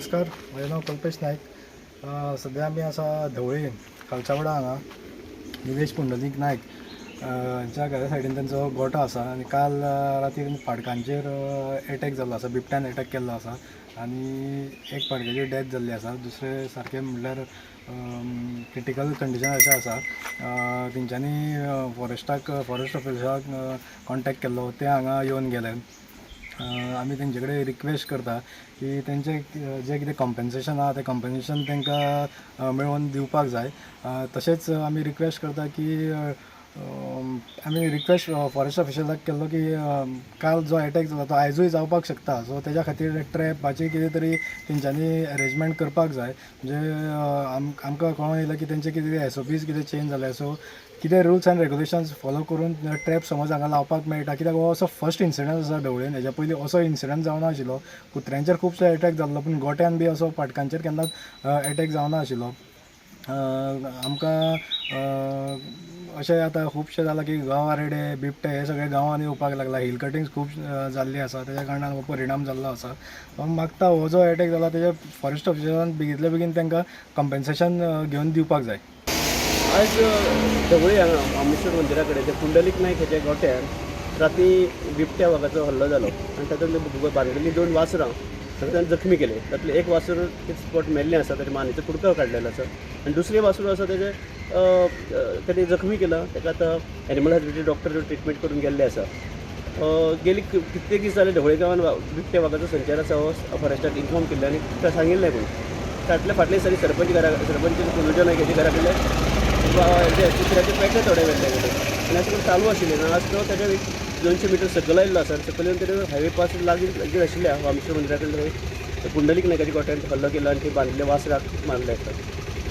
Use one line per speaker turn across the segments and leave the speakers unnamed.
नमस्कार, म्हजें नांव कल्पेश नायक. सद्या आमी आसा धवळे खालचावाडा हांगा निलेश पुंडलीक नायक हांच्या घरा सायडीन तेंचो गोठो आसा आनी काल रातीर पाडकांचेर एटॅक जाल्लो आसा. बिबट्यान एटॅक केल्लो आसा आनी एक पाडक्याची डेथ जाल्ली आसा. दुसरे सारकें म्हणल्यार क्रिटिकल कंडिशन अशें आसा. तेंच्यांनी फॉरेस्टाक, फॉरेस्ट ऑफिसराक कॉन्टेक्ट केल्लो, ते हांगा येवन गेले. आमी तेंचे कडेन रिक्वेस्ट करता की तेंचे जें कितें कॉम्पन्सेशन आहा, तें कॉम्पन्सेशन तांकां मेळोवन दिवपाक जाय. तशेंच आमी रिक्वेस्ट करता की आमी रिक्वेस्ट फॉरेस्ट ऑफिशलाक केल्लो की काल जो एटॅक जालो तो आयजूय जावपाक शकता, सो तेज्या खातीर ट्रॅपाची कितें तरी तेंच्यांनी अरेंजमेंट करपाक जाय. म्हणजे आमकां कळोन येयलां की तेंचे कितें एसओपीज कितें चेंज जाले, सो कितें रुल्स एंड रेगुलेशन्स फॉलो करून ट्रॅप समज हांगा लावपाक मेळटा. कित्याक हो असो फर्स्ट इन्सिडंट आसा ढवळेन. हेज्या पयलीं असो इन्सिडंट जावना आशिल्लो. कुत्र्यांचेर खुबसो एटॅक जाल्लो, पूण गोट्यान बी असो पाटकांचेर केन्नाच एटॅक जावना आशिल्लो. आमकां अशें आतां खुबशें जालां की गांवा रेडे, बिबटे हे सगळे गांवांनी येवपाक लागला. हिल कटिंग्स खूब जाल्ली आसा, तेज्या कारणान हो परिणाम जाल्लो आसा. हांव मागता, हो जो एटॅक जाला तेजे फॉरेस्ट ऑफिसरान बेगितल्या बेगीन तांकां कम्पेन्सेशन घेवन दिवपाक जाय.
आयज ढवळी हांगा रामेश्वर मंदिरा कडेन ते पुंडलीक नायक हेच्या गोट्यार राती बिबट्या वागाचो हल्लो जालो आनी तातूंत बांदिल्लीं दोन वासरां तांकां जखमी केले. तातलें एक वासूर ते स्पॉट मेल्लें आसा, ताच्या मानेचो कुडको काडलेलो आसा आनी दुसरें वासूर आसा तेजें तेणे जखमी केलां. ताका आतां एनिमल हजबंडरी डॉक्टर ट्रिटमेंट करून गेल्ले आसा. गेली कितले दीस जाले ढवळे गांवान बिबट्या वागाचो संचार आसा, हो फॉरेस्टाक इन्फॉर्म केल्लें आनी ताका सांगिल्लें पूण तातल्या फाटल्या दिसांनी सरपंच घरा, सरपंच कुलूजा नायक हेच्या घरा कडल्यान कुत्र्याचे पेटे थोडे व्हेल्ले गेले आनी अशें करून चालू आशिल्लें. आनी आज तो ताच्या एक 200 मिटर सकयल आयिल्लो आसा आनी सकयल येवन तेणे हायवे पास लागीं लागीं आशिल्ल्या रामेश्वर मंदिरा कडल्यान थंय पुंडलीक नायकाच्या गोट्यान हल्लो केलो आनी थंय बांदिल्ल्या वासराक मारले आसा.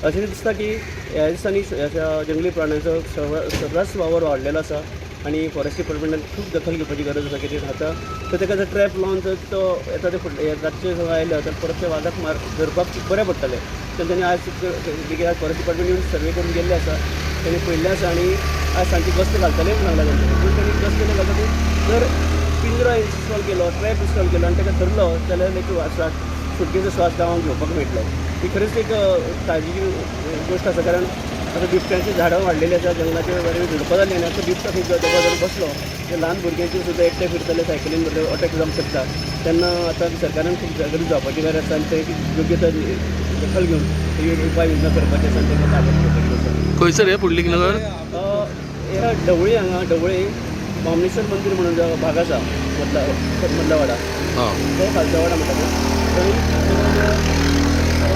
अशें दिसता की ह्या दिसांनी अशा जंगली प्राण्यांचो सर्रास वावर वाडलेलो आसा आनी फॉरेस्ट डिपार्टमेंटान खूब दखल घेवपाची गरज आसा. कित्याक आतां तर ताका जर ट्रॅप लावन जर तो येता, ते फुडले रातचे सगळें आयलो तर परत त्या वागाक मार धरपाक बरें पडटलें. तर तेणी आज बेगीन आज फॉरेस्ट डिपार्टमेंट येवन सर्वे करून गेल्ले आसा. तेणी पळयल्लें आसा आनी आज सांजची गस्त घालतले म्हूण सांगला तेंच्यांनी. पूण तेणी गस्त न घालता ती जर पिंजरो इन्स्टॉल केलो, ट्रॅप इन्स्टॉल केलो आनी ताका धरलो जाल्यार एक श्वास सुटकेचो श्वास गांवांक घेवपाक मेळटलो. ही खरीच एक काळजीची गोश्ट आसा, कारण आतां बिबट्यांची झाडां वाडलेली आसा, जंगलाचे बरे झुडपां जाली आनी आतां बिबटो खंय दबो धरून बसलो, ते ल्हान भुरग्यांची सुद्दां एकटे फिरतले सायकलीन, बरोबर अटॅक जावंक शकता. तेन्ना आतां सरकारान खूब जागृत जावपाची गरज आसा आनी ते योग्य तर दखल घेवन ही उपाय योजना करपाची आसा आनी तांकां ताब्यांत घेवपाची आसा.
खंयसर हे पुंडलीक नगर?
ह्या ढवळी, हांगा ढवळी मामलेश्वर मंदीर म्हणून जो भाग आसा, मदला मदला वाडा, तो खालचा वाडा म्हणटा तो, थंय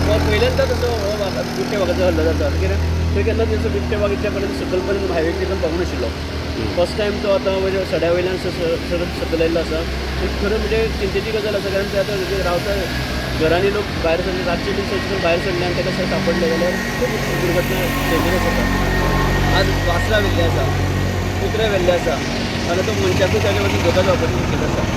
हो पयल्यांदाच असो हो वाग, बिबट्या वागाचो हल्लो जाता. कित्याक थंय केन्नाच असो बिबट्या वाग इतल्या पर्यंत सकयल पर्यंत हायवे पावूंक नाशिल्लो. फर्स्ट टायम तो आतां म्हणजे सड्या वयल्यान सरत सकयल आयिल्लो आसा. ही खरें म्हणजे चिंतेची गजाल आसा, कारण ते आतां जे रावता घरांनी लोक भायर सरले, रातचे बी थंयसून भायर सरले आनी ताका सांपडले जाल्यार खूब दुर्घटना डेंजरस जाता. आज वासरां व्हेल्लीं आसा, कुत्रे व्हेल्ले आसा आनी तो मनशाकूय ताजे वतीन धोका जावपाची शक्यता आसा.